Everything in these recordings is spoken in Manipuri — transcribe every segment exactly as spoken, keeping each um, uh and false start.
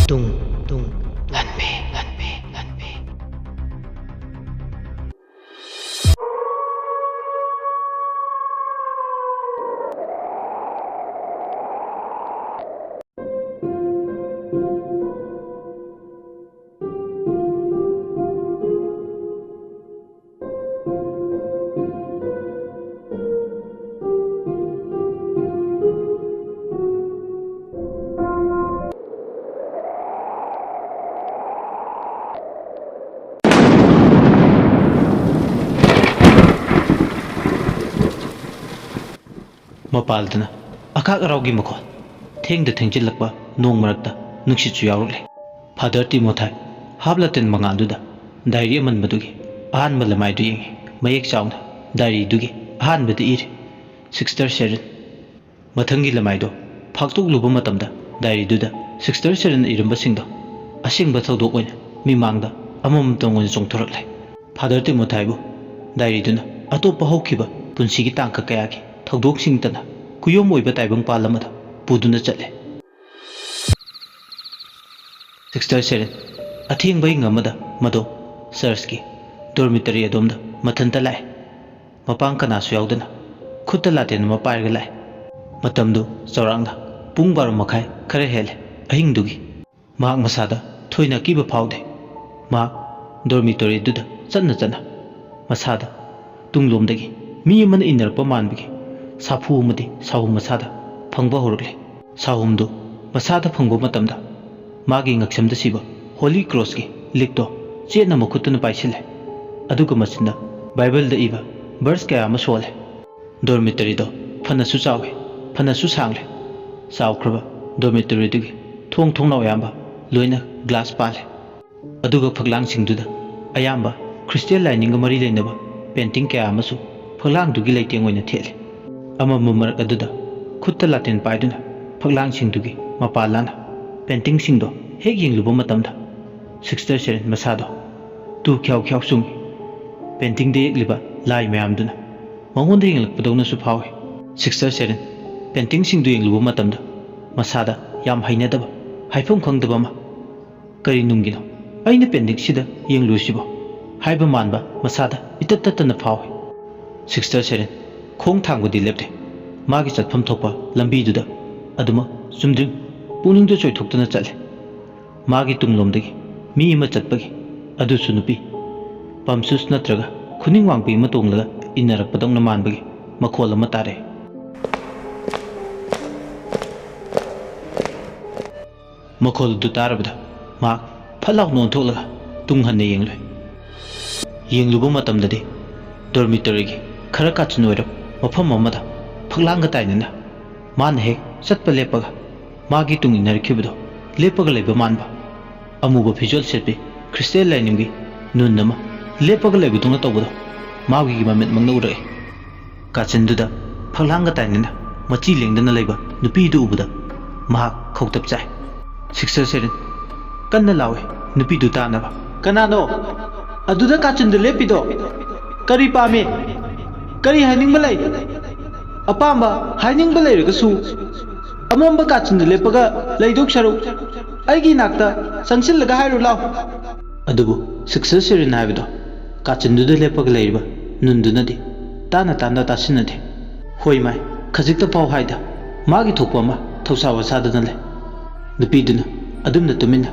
ꯇꯨꯡ ꯇꯨꯡ ꯂꯥꯟꯕꯤ ꯂꯥꯟꯕꯤ ꯂꯥꯟꯕꯤ꯫ ꯃꯄꯥꯜꯗꯅ ꯑꯈꯥꯛ ꯑꯔꯥꯎꯒꯤ ꯃꯈꯣꯜ, ꯊꯦꯡꯗ ꯊꯦꯡꯖꯤꯜꯂꯛꯄ ꯅꯣꯡ ꯃꯔꯛꯇ ꯅꯨꯡꯁꯤꯠꯁꯨ ꯌꯥꯎꯔꯛꯂꯦ꯫ ꯐꯥꯗꯔ ꯇꯤꯃꯣꯊꯥꯏ ꯍꯥꯞ ꯂꯥꯇꯦꯟ ꯃꯉꯥꯜꯗꯨꯗ ꯗꯥꯏꯔꯤ ꯑꯃꯟꯕꯗꯨꯒꯤ ꯑꯍꯥꯟꯕ ꯂꯃꯥꯏꯗꯨ ꯌꯦꯡꯉꯤ꯫ ꯃꯌꯦꯛ ꯆꯥꯎꯅ ꯗꯥꯏꯔꯤꯗꯨꯒꯤ ꯑꯍꯥꯟꯕꯗ ꯏꯔꯤ, "ꯁꯤꯁꯇꯔ ꯁꯦꯔꯤꯟ"꯫ ꯃꯊꯪꯒꯤ ꯂꯃꯥꯏꯗꯣ ꯐꯥꯛꯇꯣꯛꯂꯨꯕ ꯃꯇꯝꯗ ꯗꯥꯏꯔꯤꯗꯨꯗ ꯁꯤꯁꯇꯔ ꯁꯦꯔꯤꯟꯅ ꯏꯔꯝꯕꯁꯤꯡꯗꯣ ꯑꯁꯦꯡꯕ ꯊꯧꯗꯣꯛ ꯑꯣꯏꯅ ꯃꯤꯃꯥꯡꯗ ꯑꯃꯃꯝꯇꯪ ꯑꯣꯏꯅ ꯆꯣꯡꯊꯣꯔꯛꯂꯦ꯫ ꯐꯥꯗꯔ ꯇꯤꯃꯣꯊꯥꯏꯕꯨ ꯗꯥꯏꯔꯤꯗꯨꯅ ꯑꯇꯣꯞꯄ ꯍꯧꯈꯤꯕ ꯄꯨꯟꯁꯤꯒꯤ ꯇꯥꯡꯀꯛ ꯀꯌꯥꯒꯤ ꯊꯧꯗꯣꯛꯁꯤꯡꯇꯅ ꯀꯨꯌꯣꯝ ꯑꯣꯏꯕ ꯇꯥꯏꯕꯪꯄꯥꯜ ꯑꯃꯗ ꯄꯨꯗꯨꯅ ꯆꯠꯂꯦ꯫ ꯁꯤꯁꯇꯔ ꯁꯦꯔꯤꯟ, ꯑꯊꯦꯡꯕ ꯑꯍꯤꯡ ꯑꯃꯗ ꯃꯗꯣ ꯆꯔꯆꯀꯤ ꯗꯣꯔꯃꯤꯇꯔꯤ ꯑꯗꯣꯝꯗ ꯃꯊꯟꯇ ꯂꯥꯛꯑꯦ꯫ ꯃꯄꯥꯡ ꯀꯅꯥꯁꯨ ꯌꯥꯎꯗꯅ ꯈꯨꯠꯇ ꯂꯥꯇꯦꯟ ꯑꯃ ꯄꯥꯏꯔꯒ ꯂꯥꯛꯑꯦ꯫ ꯃꯇꯝꯗꯨ ꯆꯥꯎꯔꯥꯛꯅ ꯄꯨꯡ ꯕꯥꯔꯣ ꯃꯈꯥꯏ ꯈꯔ ꯍꯦꯜꯂꯦ ꯑꯍꯤꯡꯗꯨꯒꯤ꯫ ꯃꯍꯥꯛ ꯃꯁꯥꯗ ꯊꯣꯏꯅ ꯑꯀꯤꯕ ꯐꯥꯎꯗꯦ꯫ ꯃꯍꯥꯛ ꯗꯣꯔꯃꯤꯇꯣꯔꯤꯗꯨꯗ ꯆꯠꯅ ꯆꯠꯅ ꯃꯁꯥꯗ ꯇꯨꯡꯂꯣꯝꯗꯒꯤ ꯃꯤ ꯑꯃꯅ ꯏꯟꯅꯔꯛꯄ ꯃꯥꯟꯕꯒꯤ ꯁꯥꯐꯨ ꯑꯃꯗꯤ ꯁꯥꯍꯨꯝ ꯃꯁꯥꯗ ꯐꯪꯕ ꯍꯧꯔꯛꯂꯦ꯫ ꯁꯥꯍꯨꯝꯗꯨ ꯃꯁꯥꯗ ꯐꯪꯕ ꯃꯇꯝꯗ ꯃꯥꯒꯤ ꯉꯛꯁꯝꯗ ꯁꯤꯕ ꯍꯣꯂꯤ ꯀ꯭ꯔꯣꯁꯀꯤ ꯂꯤꯛꯇꯣ ꯆꯦꯠꯅ ꯃꯈꯨꯠꯇꯨꯅ ꯄꯥꯏꯁꯤꯜꯂꯦ꯫ ꯑꯗꯨꯒ ꯃꯆꯤꯟꯗ ꯕꯥꯏꯕꯜꯗ ꯏꯕ ꯚꯔꯁ ꯀꯌꯥ ꯑꯃ ꯁꯣꯜꯂꯦ꯫ ꯗꯣꯔꯃꯤꯇꯔꯤꯗꯣ ꯐꯅꯁꯨ ꯆꯥꯎꯏ, ꯐꯅꯁꯨ ꯁꯥꯡꯂꯦ꯫ ꯆꯥꯎꯈ꯭ꯔꯕ ꯗꯣꯔꯃꯤꯇꯔꯤꯗꯨꯒꯤ ꯊꯣꯡ ꯊꯣꯡꯅꯥꯎ ꯑꯌꯥꯝꯕ ꯂꯣꯏꯅ ꯒ꯭ꯂꯥꯁ ꯄꯥꯜꯂꯦ꯫ ꯑꯗꯨꯒ ꯐꯛꯂꯥꯡꯁꯤꯡꯗꯨꯗ ꯑꯌꯥꯝꯕ ꯈ꯭ꯔꯤꯁꯇꯤꯌꯥꯟ ꯂꯥꯏꯅꯤꯡꯒ ꯃꯔꯤ ꯂꯩꯅꯕ ꯄꯦꯟꯇꯤꯡ ꯀꯌꯥ ꯑꯃꯁꯨ ꯐꯛꯂꯥꯡꯗꯨꯒꯤ ꯂꯩꯇꯦꯡ ꯑꯣꯏꯅ ꯊꯦꯠꯂꯤ꯫ ꯑꯃꯝꯕ ꯃꯔꯛ ꯑꯗꯨꯗ ꯈꯨꯠꯇ ꯂꯥꯇꯦꯟ ꯄꯥꯏꯗꯨꯅ ꯐꯛꯂꯥꯡꯁꯤꯡꯗꯨꯒꯤ ꯃꯄꯥ ꯂꯥꯟꯅ ꯄꯦꯟꯇꯤꯡꯁꯤꯡꯗꯣ ꯍꯦꯛ ꯌꯦꯡꯂꯨꯕ ꯃꯇꯝꯗ, ꯁꯤꯁꯇꯔ ꯁꯦꯔꯤꯟ ꯃꯁꯥꯗꯣ ꯇꯨ ꯈ꯭ꯌꯥꯎ ꯈ꯭ꯌꯥꯎ ꯆꯨꯡꯏ꯫ ꯄꯦꯟꯇꯤꯡꯗ ꯌꯦꯛꯂꯤꯕ ꯂꯥꯏ ꯃꯌꯥꯝꯗꯨꯅ ꯃꯉꯣꯟꯗ ꯌꯦꯡꯂꯛꯄꯗꯧꯅꯁꯨ ꯐꯥꯎꯏ꯫ ꯁꯤꯁꯇꯔ ꯁꯦꯔꯤꯟ ꯄꯦꯟꯇꯤꯡꯁꯤꯡꯗꯨ ꯌꯦꯡꯂꯨꯕ ꯃꯇꯝꯗ ꯃꯁꯥꯗ ꯌꯥꯝ ꯍꯩꯅꯗꯕ ꯍꯥꯏꯐꯝ ꯈꯪꯗꯕ ꯑꯃ꯫ "ꯀꯔꯤ ꯅꯨꯡꯒꯤꯅꯣ? ꯑꯩꯅ ꯄꯦꯟꯗꯤꯡꯁꯤꯗ ꯌꯦꯡꯂꯨꯔꯤꯁꯤꯕꯣ?" ꯍꯥꯏꯕ ꯃꯥꯟꯕ ꯃꯁꯥꯗ ꯏꯇꯠ ꯇꯠꯇꯅ ꯐꯥꯎꯏ꯫ ꯁꯤꯁꯇꯔ ꯁꯦꯔꯤꯟ ꯈꯣꯡ ꯊꯥꯡꯕꯗꯤ ꯂꯦꯞꯇꯦ꯫ ꯃꯥꯒꯤ ꯆꯠꯐꯝ ꯊꯣꯛꯄ ꯂꯝꯕꯤꯗꯨꯗ ꯑꯗꯨꯃꯛ ꯆꯨꯝꯗ꯭ꯔꯤꯡ ꯄꯨꯛꯅꯤꯡꯗ ꯆꯣꯏꯊꯣꯛꯇꯨꯅ ꯆꯠꯂꯤ꯫ ꯃꯥꯒꯤ ꯇꯨꯡꯂꯣꯝꯗꯒꯤ ꯃꯤ ꯑꯃ ꯆꯠꯄꯒꯤ, ꯑꯗꯨꯁꯨ ꯅꯨꯄꯤ, ꯄꯝꯁꯨꯁ ꯅꯠꯇ꯭ꯔꯒ ꯈꯨꯅꯤꯡ ꯋꯥꯡꯕꯤ ꯑꯃ ꯇꯣꯡꯂꯒ ꯏꯟꯅꯔꯛꯄꯗꯧꯅ ꯃꯥꯟꯕꯒꯤ ꯃꯈꯣꯜ ꯑꯃ ꯇꯥꯔꯛꯏ꯫ ꯃꯈꯣꯜ ꯑꯗꯨ ꯇꯥꯔꯕꯗ ꯃꯍꯥꯛ ꯐꯠ ꯂꯥꯎꯅ ꯑꯣꯟꯊꯣꯛꯂꯒ ꯇꯨꯡ ꯍꯟꯅ ꯌꯦꯡꯂꯨꯏ꯫ ꯌꯦꯡꯂꯨꯕ ꯃꯇꯝꯗꯗꯤ ꯗꯣꯔꯃꯤꯇꯣꯔꯤꯒꯤ ꯈꯔ ꯀꯥꯆꯤꯟ ꯑꯣꯏꯔꯞ ꯃꯐꯝ ꯑꯃꯗ ꯐꯛꯂꯥꯡꯒ ꯇꯥꯏꯅꯅ ꯃꯥꯅ ꯍꯦꯛ ꯆꯠꯄ ꯂꯦꯞꯄꯒ ꯃꯥꯒꯤ ꯇꯨꯡ ꯏꯟꯅꯔꯛꯈꯤꯕꯗꯣ ꯂꯦꯞꯄꯒ ꯂꯩꯕ ꯃꯥꯟꯕ꯫ ꯑꯃꯨꯕ ꯐꯤꯖꯣꯜ ꯁꯦꯠꯄꯤ ꯈ꯭ꯔꯤꯁꯇꯦꯜ ꯂꯥꯏꯅꯤꯡꯒꯤ ꯅꯨꯟ ꯑꯃ ꯂꯦꯞꯄꯒ ꯂꯩꯕꯗꯧꯅ ꯇꯧꯕꯗꯣ ꯃꯥꯒꯤ ꯃꯃꯤꯠꯃꯛꯅ ꯎꯔꯛꯏ꯫ ꯀꯥꯆꯤꯟꯗꯨꯗ ꯐꯛꯂꯥꯡꯒ ꯇꯥꯏꯅꯅ ꯃꯆꯤ ꯂꯦꯡꯗꯅ ꯂꯩꯕ ꯅꯨꯄꯤꯗꯨ ꯎꯕꯗ ꯃꯍꯥꯛ ꯈꯧꯇꯛ ꯆꯥꯏ꯫ ꯁꯤꯁꯇꯔ ꯁꯦꯔꯤꯟ ꯀꯟꯅ ꯂꯥꯎꯏ ꯅꯨꯄꯤꯗꯨ ꯇꯥꯅꯕ꯫ "ꯀꯅꯥꯅꯣ ꯑꯗꯨꯗ ꯀꯥꯆꯤꯟꯗ ꯂꯦꯞꯄꯤꯗꯣ? ꯀꯔꯤ ꯄꯥꯝꯃꯤ? ꯀꯔꯤ ꯍꯥꯏꯅꯤꯡꯕ ꯂꯩ? ꯑꯄꯥꯝꯕ ꯍꯥꯏꯅꯤꯡꯕ ꯂꯩꯔꯒꯁꯨ ꯑꯃꯝꯕ ꯀꯥꯆꯤꯟꯗ ꯂꯦꯞꯄꯒ ꯂꯩꯗꯧ ꯁꯔꯨꯛ ꯑꯩꯒꯤ ꯏꯅꯥꯛꯇ ꯆꯪꯁꯤꯜꯂꯒ ꯍꯥꯏꯔꯨ ꯂꯥꯎ꯫" ꯑꯗꯨꯕꯨ ꯁꯤꯁꯇꯔ ꯁꯦꯔꯤꯟ ꯍꯥꯏꯕꯗꯣ ꯀꯥꯆꯤꯟꯗꯨꯗ ꯂꯦꯞꯄꯒ ꯂꯩꯔꯤꯕ ꯅꯨꯟꯗꯨꯅꯗꯤ ꯇꯥꯅ ꯇꯥꯅ ꯇꯥꯁꯤꯟꯅꯗꯦ꯫ "ꯍꯣꯏ ꯃꯥꯏ, ꯈꯖꯤꯛꯇ ꯐꯥꯎ ꯍꯥꯏꯗ, ꯃꯥꯒꯤ ꯊꯣꯛꯄ ꯑꯃ ꯊꯧꯁꯥ ꯋꯥꯁꯥꯗꯅ ꯂꯩ꯫" ꯅꯨꯄꯤꯗꯨꯅ ꯑꯗꯨꯝꯅ ꯇꯨꯃꯤꯟꯅ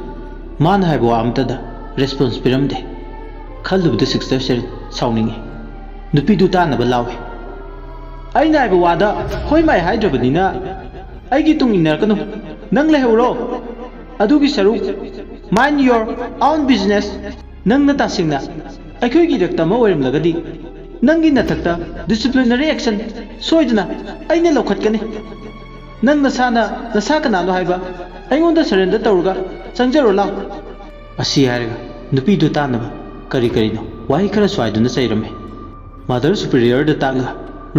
ꯃꯥꯅ ꯍꯥꯏꯕ ꯋꯥ ꯑꯃꯇꯗ ꯔꯦꯁꯄꯣꯟꯁ ꯄꯤꯔꯝꯗꯦ꯫ ꯈꯜꯂꯨꯕꯗ ꯁꯤꯁꯇꯔ ꯁꯦꯔꯤꯟ ꯁꯥꯎꯅꯤꯡꯏ꯫ ꯅꯨꯄꯤꯗꯨ ꯇꯥꯅꯕ ꯂꯥꯎꯏ꯫ "ꯑꯩꯅ ꯍꯥꯏꯕ ꯋꯥꯗ ꯍꯣꯏ ꯃꯥꯏ ꯍꯥꯏꯗ꯭ꯔꯕꯅꯤꯅ ꯑꯩꯒꯤ ꯇꯨꯡ ꯏꯟꯅꯔꯛꯀꯅꯨ꯫ ꯅꯪ ꯂꯩꯍꯧꯔꯣ꯫ ꯑꯗꯨꯒꯤ ꯁꯔꯨꯛ mind your own business꯫ ꯅꯪꯅ ꯇꯁꯦꯡꯅ ꯑꯩꯈꯣꯏꯒꯤ ꯏꯔꯛꯇ ꯑꯃ ꯑꯣꯏꯔꯝꯂꯒꯗꯤ ꯅꯪꯒꯤ ꯅꯊꯛꯇ ꯗꯤꯁꯤꯄ꯭ꯂꯤꯅꯔꯤ ꯑꯦꯛꯁꯟ ꯁꯣꯏꯗꯅ ꯑꯩꯅ ꯂꯧꯈꯠꯀꯅꯤ꯫ ꯅꯪ ꯅꯁꯥꯅ ꯅꯁꯥ ꯀꯅꯥꯅꯣ ꯍꯥꯏꯕ ꯑꯩꯉꯣꯟꯗ ꯁꯔꯦꯟꯗꯔ ꯇꯧꯔꯒ ꯆꯪꯖꯔꯣ ꯂꯥꯎ꯫" ꯑꯁꯤ ꯍꯥꯏꯔꯒ ꯅꯨꯄꯤꯗꯨ ꯇꯥꯅꯕ ꯀꯔꯤ ꯀꯔꯤꯅꯣ ꯋꯥꯍꯩ ꯈꯔ ꯁ꯭ꯋꯥꯏꯗꯨꯅ ꯆꯩꯔꯝꯃꯤ꯫ ꯃꯥꯗꯔ ꯁꯨꯄꯤꯔꯤꯌꯔꯗ ꯇꯥꯛꯂꯒ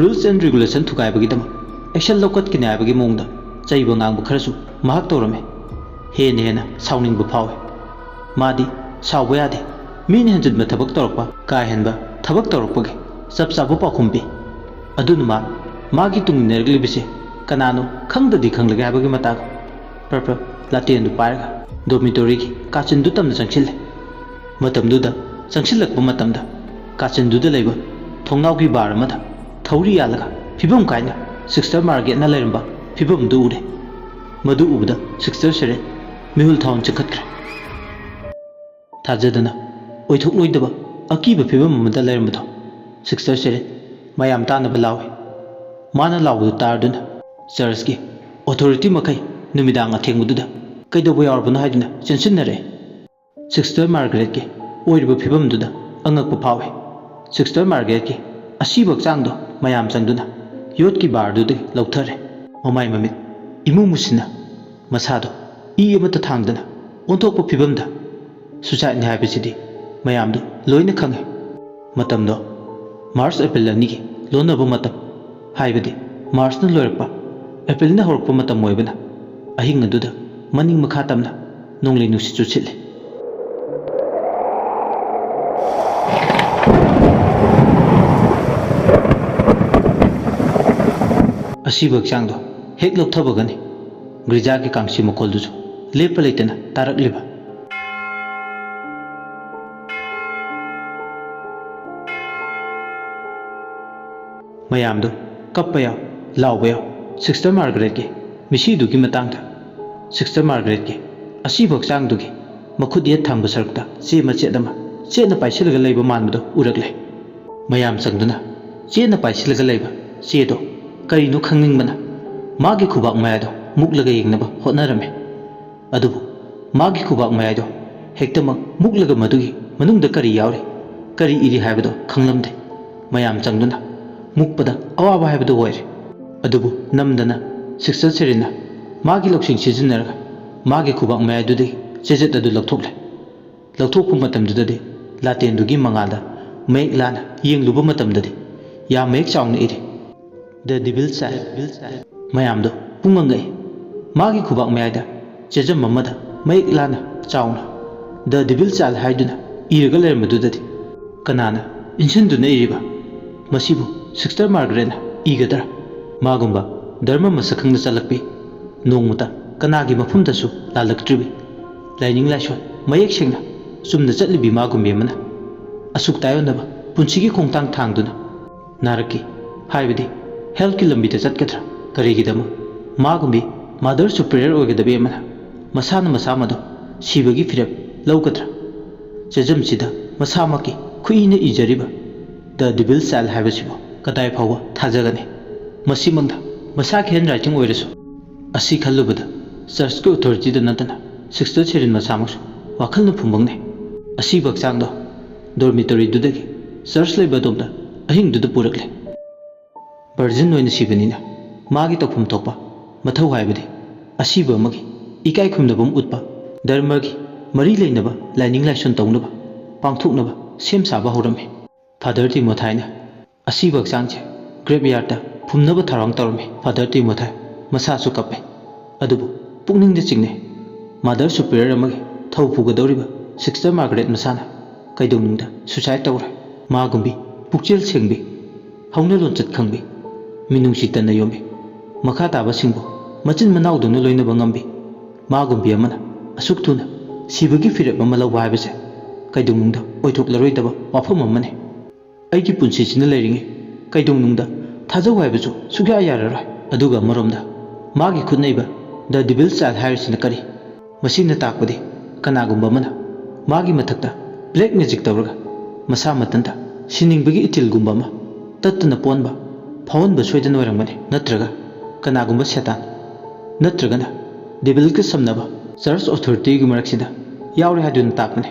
ꯔꯨꯜꯁ ꯑꯦꯟ ꯔꯤꯒꯨꯂꯦꯁꯟ ꯊꯨꯒꯥꯏꯕꯒꯤꯗꯃꯛ ꯑꯦꯛꯁꯟ ꯂꯧꯈꯠꯀꯅꯤ ꯍꯥꯏꯕꯒꯤ ꯃꯑꯣꯡꯗ ꯆꯩꯕ ꯉꯥꯡꯕ ꯈꯔꯁꯨ ꯃꯍꯥꯛ ꯇꯧꯔꯝꯃꯤ꯫ ꯍꯦꯟꯅ ꯍꯦꯟꯅ ꯁꯥꯎꯅꯤꯡꯕ ꯐꯥꯎꯏ꯫ ꯃꯥꯗꯤ ꯁꯥꯎꯕ ꯌꯥꯗꯦ꯫ ꯃꯤꯅ ꯍꯦꯟꯖꯤꯟꯕ ꯊꯕꯛ ꯇꯧꯔꯛꯄ, ꯀꯥ ꯍꯦꯟꯕ ꯊꯕꯛ ꯇꯧꯔꯛꯄꯒꯤ ꯆꯞ ꯆꯥꯕ ꯄꯥꯎꯈꯨꯝ ꯄꯤ꯫ ꯑꯗꯨꯅ ꯃꯥ ꯃꯥꯒꯤ ꯇꯨꯡ ꯏꯟꯅꯔꯛꯂꯤꯕꯁꯦ ꯀꯅꯥꯅꯣ ꯈꯪꯗꯗꯤ ꯈꯪꯂꯒꯦ ꯍꯥꯏꯕꯒꯤ ꯃꯇꯥꯒꯨꯝ ꯄ꯭ꯔꯞ ꯄ꯭ꯔꯞ ꯂꯥꯇꯦꯟꯗꯨ ꯄꯥꯏꯔꯒ ꯗꯣꯔꯃꯤꯇꯣꯔꯤꯒꯤ ꯀꯥꯆꯤꯟꯗꯨ ꯇꯝꯅ ꯆꯪꯁꯤꯜꯂꯦ꯫ ꯃꯇꯝꯗꯨꯗ ꯆꯪꯁꯤꯜꯂꯛꯄ ꯃꯇꯝꯗ ꯀꯥꯆꯤꯟꯗꯨꯗ ꯂꯩꯕ ꯊꯣꯡꯅꯥꯎꯒꯤ ꯕꯥꯔ ꯑꯃꯗ ꯊꯧꯔꯤ ꯌꯥꯜꯂꯒ ꯐꯤꯕꯝ ꯀꯥꯏꯅ ꯁꯤꯁꯇꯔ ꯃꯥꯔꯒꯦꯠꯅ ꯂꯩꯔꯝꯕ ꯐꯤꯕꯝꯗꯨ ꯎꯔꯦ꯫ ꯃꯗꯨ ꯎꯕꯗ ꯁꯤꯁꯇꯔ ꯁꯦꯔꯦꯟ ꯃꯤꯍꯨꯜ ꯊꯥꯎꯟ ꯆꯤꯡꯈꯠꯈ꯭ꯔꯦ꯫ ꯊꯥꯖꯗꯅ ꯑꯣꯏꯊꯣꯛꯂꯣꯏꯗꯕ ꯑꯀꯤꯕ ꯐꯤꯕꯝ ꯑꯃꯗ ꯂꯩꯔꯝꯕꯗꯣ ꯁꯤꯁꯇꯔ ꯁꯦꯔꯦꯟ ꯃꯌꯥꯝ ꯇꯥꯅꯕ ꯂꯥꯎꯏ꯫ ꯃꯥꯅ ꯂꯥꯎꯕꯗꯨ ꯇꯥꯔꯗꯨꯅ ꯆꯔꯆꯀꯤ ꯑꯣꯊꯣꯔꯤꯇꯤ ꯃꯈꯩ ꯅꯨꯃꯤꯗꯥꯡ ꯑꯊꯦꯡꯕꯗꯨꯗ ꯀꯩꯗꯧꯕ ꯌꯥꯎꯔꯕꯅꯣ ꯍꯥꯏꯗꯨꯅ ꯆꯦꯟꯁꯤꯟꯅꯔꯛꯏ꯫ ꯁꯤꯁꯇꯔ ꯃꯥꯔꯒꯔꯦꯠꯀꯤ ꯑꯣꯏꯔꯤꯕ ꯐꯤꯕꯝꯗꯨꯗ ꯑꯉꯛꯄ ꯐꯥꯎꯏ꯫ ꯁꯤꯁꯇꯔ ꯃꯥꯔꯒꯔꯦꯠꯀꯤ ꯑꯁꯤꯕ ꯍꯛꯆꯥꯡꯗꯣ ꯃꯌꯥꯝ ꯆꯪꯗꯨꯅ ꯌꯣꯠꯀꯤ ꯕꯥꯔꯗꯨꯗꯒꯤ ꯂꯧꯊꯔꯦ꯫ ꯃꯃꯥꯏ ꯃꯃꯤꯠ ꯏꯃꯨ ꯃꯨꯁꯤꯟꯅ ꯃꯁꯥꯗꯣ ꯏ ꯑꯃꯠꯇ ꯊꯥꯡꯗꯅ ꯑꯣꯟꯊꯣꯛꯄ ꯐꯤꯕꯝꯗ ꯁꯨꯁꯥꯏꯠꯅꯤ ꯍꯥꯏꯕꯁꯤꯗꯤ ꯃꯌꯥꯝꯗꯨ ꯂꯣꯏꯅ ꯈꯪꯉꯤ꯫ ꯃꯇꯝꯗꯣ ꯃꯥꯔꯆ ꯑꯦꯄ꯭ꯔꯤꯜ ꯑꯅꯤꯒꯤ ꯂꯣꯟꯅꯕ ꯃꯇꯝ, ꯍꯥꯏꯕꯗꯤ ꯃꯥꯔꯆꯅ ꯂꯣꯏꯔꯛꯄ, ꯑꯦꯄ꯭ꯔꯤꯜꯅ ꯍꯧꯔꯛꯄ ꯃꯇꯝ ꯑꯣꯏꯕꯅ ꯑꯍꯤꯡ ꯑꯗꯨꯗ ꯃꯅꯤꯡ ꯃꯈꯥ ꯇꯝꯅ ꯅꯣꯡꯂꯩ ꯅꯨꯡꯁꯤꯠꯁꯨ ꯁꯤꯠꯂꯤ꯫ ꯑꯁꯤꯕ ꯍꯛꯆꯥꯡꯗꯣ ꯍꯦꯛ ꯂꯧꯊꯕꯒꯅꯤ ꯒ꯭ꯔꯤꯖꯥꯒꯤ ꯀꯥꯡꯁꯤ ꯃꯈꯣꯜꯗꯨꯁꯨ ꯂꯦꯞꯄ ꯂꯩꯇꯅ ꯇꯥꯔꯛꯂꯤꯕ꯫ ꯃꯌꯥꯝꯗꯨ ꯀꯞꯄ ꯌꯥꯎ, ꯂꯥꯎꯕ ꯌꯥꯎ, ꯁꯤꯁꯇꯔ ꯃꯥꯔꯒꯔꯦꯠꯀꯤ ꯃꯤꯁꯤꯗꯨꯒꯤ ꯃꯇꯥꯡꯗ꯫ ꯁꯤꯁꯇꯔ ꯃꯥꯔꯒꯔꯦꯠꯀꯤ ꯑꯁꯤꯕ ꯍꯛꯆꯥꯡꯗꯨꯒꯤ ꯃꯈꯨꯠ ꯌꯦꯠ ꯊꯪꯕ ꯁꯔꯨꯛꯇ ꯆꯦ ꯃꯆꯦꯠ ꯑꯃ ꯆꯦꯠꯅ ꯄꯥꯏꯁꯤꯜꯂꯒ ꯂꯩꯕ ꯃꯥꯟꯕꯗꯨ ꯎꯔꯛꯂꯦ꯫ ꯃꯌꯥꯝ ꯆꯪꯗꯨꯅ ꯆꯦꯠꯅ ꯄꯥꯏꯁꯤꯜꯂꯒ ꯂꯩꯕ ꯆꯦꯗꯣ ꯀꯔꯤꯅꯣ ꯈꯪꯅꯤꯡꯕꯅ ꯃꯥꯒꯤ ꯈꯨꯕꯥꯛ ꯃꯌꯥꯗꯣ ꯃꯨꯛꯂꯒ ꯌꯦꯡꯅꯕ ꯍꯣꯠꯅꯔꯝꯃꯤ꯫ ꯑꯗꯨꯕꯨ ꯃꯥꯒꯤ ꯈꯨꯕꯥꯛ ꯃꯌꯥꯏꯗꯣ ꯍꯦꯛꯇꯃꯛ ꯃꯨꯛꯂꯒ ꯃꯗꯨꯒꯤ ꯃꯅꯨꯡꯗ ꯀꯔꯤ ꯌꯥꯎꯔꯤ, ꯀꯔꯤ ꯏꯔꯤ ꯍꯥꯏꯕꯗꯣ ꯈꯪꯂꯝꯗꯦ꯫ ꯃꯌꯥꯝ ꯆꯪꯗꯨꯅ ꯃꯨꯛꯄꯗ ꯑꯋꯥꯕ ꯍꯥꯏꯕꯗꯨ ꯑꯣꯏꯔꯦ꯫ ꯑꯗꯨꯕꯨ ꯅꯝꯗꯅ ꯁꯤꯁꯇꯔ ꯁꯦꯔꯤꯟꯅ ꯃꯥꯒꯤ ꯂꯧꯁꯤꯡ ꯁꯤꯖꯤꯟꯅꯔꯒ ꯃꯥꯒꯤ ꯈꯨꯕꯥꯛ ꯃꯌꯥꯏꯗꯨꯗꯒꯤ ꯆꯦꯖꯦꯠ ꯑꯗꯨ ꯂꯧꯊꯣꯛꯂꯦ꯫ ꯂꯧꯊꯣꯛꯄ ꯃꯇꯝꯗꯨꯗꯗꯤ ꯂꯥꯇꯦꯟꯗꯨꯒꯤ ꯃꯉꯥꯜꯗ ꯃꯌꯦꯛ ꯂꯥꯅ ꯌꯦꯡꯂꯨꯕ ꯃꯇꯝꯗꯗꯤ ꯌꯥꯝ ꯃꯌꯦꯛ ꯆꯥꯎꯅ ꯏꯔꯤ, "The Devil Child." ꯃꯌꯥꯝꯗꯣ ꯄꯨꯡꯉꯪ ꯉꯛꯏ꯫ ꯃꯥꯒꯤ ꯈꯨꯕꯥꯛ ꯃꯌꯥꯏꯗ ꯆꯦꯖꯝ ꯑꯃꯗ ꯃꯌꯦꯛ ꯂꯥꯅ ꯆꯥꯎꯅ "The Devil Child" ꯍꯥꯏꯗꯨꯅ ꯏꯔꯒ ꯂꯩꯔꯝꯕꯗꯨꯗꯗꯤ ꯀꯅꯥꯅ ꯏꯟꯁꯤꯟꯗꯨꯅ ꯏꯔꯤꯕ? ꯃꯁꯤꯕꯨ ꯁꯤꯁꯇꯔ ꯃꯥꯔꯒꯔꯦꯠꯅ ꯏꯒꯗ꯭ꯔꯥ? ꯃꯥꯒꯨꯝꯕ ꯙꯔꯃ ꯃꯁꯛ ꯈꯪꯅ ꯆꯠꯂꯛꯄꯤ ꯅꯣꯡꯃꯇ ꯀꯅꯥꯒꯤ ꯃꯐꯝꯗꯁꯨ ꯂꯥꯜꯂꯛꯇ꯭ꯔꯤꯕꯤ꯫ ꯂꯥꯏꯅꯤꯡ ꯂꯥꯏꯁꯣꯟ ꯃꯌꯦꯛ ꯁꯦꯡꯅ ꯆꯨꯝꯅ ꯆꯠꯂꯤꯕꯤ ꯃꯥꯒꯨꯝꯕꯤ ꯑꯃꯅ ꯑꯁꯨꯛ ꯇꯥꯏꯌꯣꯟꯅꯕ ꯄꯨꯟꯁꯤꯒꯤ ꯈꯣꯡꯊꯥꯡ ꯊꯥꯡꯗꯨꯅ ꯅꯥꯔꯛꯈꯤ꯫ ꯍꯥꯏꯕꯗꯤ healthꯀꯤ ꯂꯝꯕꯤꯗ ꯆꯠꯀꯗ꯭ꯔꯥ? ꯀꯔꯤꯒꯤꯗꯃꯛ ꯃꯥꯒꯨꯝꯕꯤ mother superior ꯑꯣꯏꯒꯗꯕꯤ ꯑꯃꯅ ꯃꯁꯥꯅ ꯃꯁꯥꯃꯗꯣ ꯁꯤꯕꯒꯤ ꯐꯤꯔꯦꯞ ꯂꯧꯒꯗ꯭ꯔꯥ? ꯆꯦꯖꯝꯁꯤꯗ ꯃꯁꯥꯃꯛꯀꯤ ꯈꯨꯠꯏꯅ ꯏꯖꯔꯤꯕ The Devil's Child ꯍꯥꯏꯕꯁꯤꯕꯨ ꯀꯗꯥꯏ ꯐꯥꯎꯕ ꯊꯥꯖꯒꯅꯤ? ꯃꯁꯤꯃꯛꯅ ꯃꯁꯥꯒꯤ handwriting ꯑꯣꯏꯔꯁꯨ꯫ ꯑꯁꯤ ꯈꯜꯂꯨꯕꯗ churchꯀꯤ authorityꯗ ꯅꯠꯇꯅ Sister Sherin ꯃꯁꯥꯃꯛꯁꯨ ꯋꯥꯈꯜꯅ ꯐꯨꯝꯕꯪꯅꯩ꯫ ꯑꯁꯤꯕ ꯍꯛꯆꯥꯡꯗꯣ dormitoryꯗꯨꯗꯒꯤ church ꯂꯩꯕ ꯑꯗꯣꯝꯗ ꯑꯍꯤꯡꯗꯨꯗ ꯄꯨꯔꯛꯂꯦ꯫ Virgin ꯑꯣꯏꯅ ꯁꯤꯕꯅꯤꯅ ꯃꯥꯒꯤ ꯇꯧꯐꯝ ꯊꯣꯛꯄ ꯃꯊꯧ ꯍꯥꯏꯕꯗꯤ ꯑꯁꯤꯕ ꯑꯃꯒꯤ ꯏꯀꯥꯏ ꯈꯨꯝꯅꯕ ꯑꯃ ꯎꯠꯄ, ꯙꯔꯃꯒꯤ ꯃꯔꯤ ꯂꯩꯅꯕ ꯂꯥꯏꯅꯤꯡ ꯂꯥꯏꯁꯣꯟ ꯇꯧꯅꯕ, ꯄꯥꯡꯊꯣꯛꯅꯕ ꯁꯦꯝ ꯁꯥꯕ ꯍꯧꯔꯝꯃꯤ꯫ Father Timothyꯅ ꯑꯁꯤꯕ ꯍꯛꯆꯥꯡꯁꯦ graveyardꯇ ꯐꯨꯝꯅꯕ ꯊꯧꯔꯥꯡ ꯇꯧꯔꯝꯃꯤ꯫ Father Timothy ꯃꯁꯥꯁꯨ ꯀꯞꯄꯦ꯫ ꯑꯗꯨꯕꯨ ꯄꯨꯛꯅꯤꯡꯗ ꯆꯤꯡꯅꯩ꯫ Mother Superior ꯑꯃꯒꯤ ꯊꯧ ꯄꯨꯒꯗꯧꯔꯤꯕ Sister Margaret ꯃꯁꯥꯅ ꯀꯩꯗꯧꯅꯨꯡꯗ suicide ꯇꯧꯔꯣꯏ꯫ ꯃꯥꯒꯨꯝꯕꯤ ꯄꯨꯛꯆꯦꯜ ꯁꯦꯡꯕꯤ, ꯍꯧꯅ ꯂꯣꯟꯆꯠ ꯈꯪꯕꯤ, ꯃꯤꯅꯨꯡꯁꯤ ꯇꯟꯅ ꯌꯣꯝꯕꯤ, ꯃꯈꯥ ꯇꯥꯕꯁꯤꯡꯕꯨ ꯃꯆꯤꯟ ꯃꯅꯥꯎꯗꯧꯅ ꯂꯣꯏꯅꯕ ꯉꯝꯕꯤ ꯃꯥꯒꯨꯝꯕꯤ ꯑꯃꯅ ꯑꯁꯨꯛ ꯊꯨꯅ ꯁꯤꯕꯒꯤ ꯐꯤꯔꯦꯞ ꯑꯃ ꯂꯧꯕ ꯍꯥꯏꯕꯁꯦ ꯀꯩꯗꯧꯅꯨꯡꯗ ꯑꯣꯏꯊꯣꯛꯂꯔꯣꯏꯗꯕ ꯋꯥꯐꯝ ꯑꯃꯅꯤ꯫ ꯑꯩꯒꯤ ꯄꯨꯟꯁꯤꯁꯤꯅ ꯂꯩꯔꯤꯉꯩ ꯀꯩꯗꯧꯅꯨꯡꯗ ꯊꯥꯖꯧ ꯍꯥꯏꯕꯁꯨ ꯁꯨꯛꯌꯥ ꯌꯥꯔꯔꯣꯏ꯫ ꯑꯗꯨꯒ ꯑꯃꯔꯣꯝꯗ ꯃꯥꯒꯤ ꯈꯨꯠꯅꯩꯕ The Devil's Child ꯍꯥꯏꯔꯤꯁꯤꯅ ꯀꯔꯤ? ꯃꯁꯤꯅ ꯇꯥꯛꯄꯗꯤ ꯀꯅꯥꯒꯨꯝꯕ ꯑꯃꯅ ꯃꯥꯒꯤ ꯃꯊꯛꯇ black magic ꯇꯧꯔꯒ ꯃꯁꯥ ꯃꯊꯟꯇ ꯁꯤꯅꯤꯡꯕꯒꯤ ꯏꯊꯤꯜꯒꯨꯝꯕ ꯑꯃ ꯇꯠꯇꯅ ꯄꯣꯟꯕ ꯐꯥꯎꯍꯟꯕ ꯁꯣꯏꯗꯅ ꯑꯣꯏꯔꯝꯒꯅꯤ꯫ ꯅꯠꯇ꯭ꯔꯒ ꯀꯅꯥꯒꯨꯝꯕ ꯁꯦꯇꯥꯟ ꯅꯠꯇ꯭ꯔꯒꯅ devilꯒ ꯁꯝꯅꯕ church authorityꯒꯤ ꯃꯔꯛꯁꯤꯗ ꯌꯥꯎꯔꯦ ꯍꯥꯏꯗꯨꯅ ꯇꯥꯛꯄꯅꯤ꯫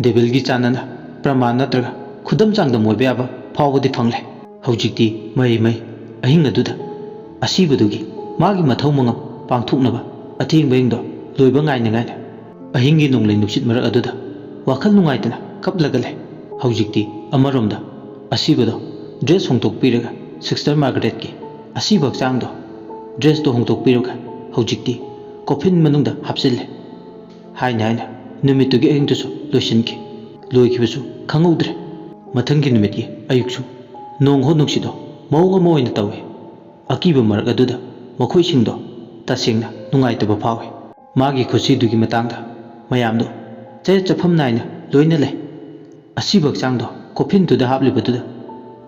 Devilꯒꯤ ꯆꯥꯟꯅꯅ ꯄ꯭ꯔꯃꯥꯟ ꯅꯠꯇ꯭ꯔꯒ ꯈꯨꯗꯝ ꯆꯥꯡꯗꯝ ꯑꯣꯏꯕ ꯌꯥꯕ ꯐꯥꯎꯕꯗꯤ ꯐꯪꯂꯦ꯫ ꯍꯧꯖꯤꯛꯇꯤ ꯃꯩ ꯃꯩ ꯑꯍꯤꯡ ꯑꯗꯨꯗ ꯑꯁꯤꯕꯗꯨꯒꯤ ꯃꯥꯒꯤ ꯃꯊꯧ ꯃꯉꯝ ꯄꯥꯡꯊꯣꯛꯅꯕ ꯑꯊꯦꯡꯕ ꯑꯍꯤꯡꯗꯣ ꯂꯣꯏꯕ ꯉꯥꯏꯅ ꯉꯥꯏꯅ ꯑꯍꯤꯡꯒꯤ ꯅꯣꯡꯂꯩ ꯅꯨꯡꯁꯤꯠ ꯃꯔꯛ ꯑꯗꯨꯗ ꯋꯥꯈꯜ ꯅꯨꯡꯉꯥꯏꯇꯅ ꯀꯞꯂꯒ ꯂꯩ꯫ ꯍꯧꯖꯤꯛꯇꯤ ꯑꯃꯔꯣꯝꯗ ꯑꯁꯤꯕꯗꯣ dress ꯍꯣꯡꯗꯣꯛꯄꯤꯔꯒ Sister Margaretꯀꯤ ꯑꯁꯤꯕ ꯍꯛꯆꯥꯡꯗꯣ dressꯇꯣ ꯍꯣꯡꯗꯣꯛꯄꯤꯔꯒ ꯍꯧꯖꯤꯛꯇꯤ coffin ꯃꯅꯨꯡꯗ ꯍꯥꯞꯆꯤꯜꯂꯦ꯫ ꯍꯥꯏꯅ ꯍꯥꯏꯅ ꯅꯨꯃꯤꯠꯇꯨꯒꯤ ꯑꯍꯤꯡꯗꯨꯁꯨ ꯂꯣꯏꯁꯤꯟꯈꯤ꯫ ꯂꯣꯏꯈꯤꯕꯁꯨ ꯈꯪꯍꯧꯗ꯭ꯔꯦ꯫ ꯃꯊꯪꯒꯤ ꯅꯨꯃꯤꯠꯀꯤ ꯑꯌꯨꯛꯁꯨ ꯅꯣꯡ ꯍꯣ ꯅꯨꯡꯁꯤꯠ ꯍꯣ ꯃꯑꯣꯡ ꯑꯃ ꯑꯣꯏꯅ ꯇꯧꯏ꯫ ꯑꯀꯤꯕ ꯃꯔꯛ ꯑꯗꯨꯗ ꯃꯈꯣꯏꯁꯤꯡꯗꯣ ꯇꯁꯦꯡꯅ ꯅꯨꯡꯉꯥꯏꯇꯕ ꯐꯥꯎꯏ꯫ ꯃꯥꯒꯤ ꯈꯨꯠꯁꯤꯗꯨꯒꯤ ꯃꯇꯥꯡꯗ ꯃꯌꯥꯝꯗꯣ ꯆꯌꯦꯠ ꯆꯐꯝ ꯅꯥꯏꯅ ꯂꯣꯏꯅ ꯂꯩ꯫ ꯑꯁꯤꯕ ꯍꯛꯆꯥꯡꯗꯣ ꯀꯣꯐꯤꯟꯗꯨꯗ ꯍꯥꯞꯂꯤꯕꯗꯨꯗ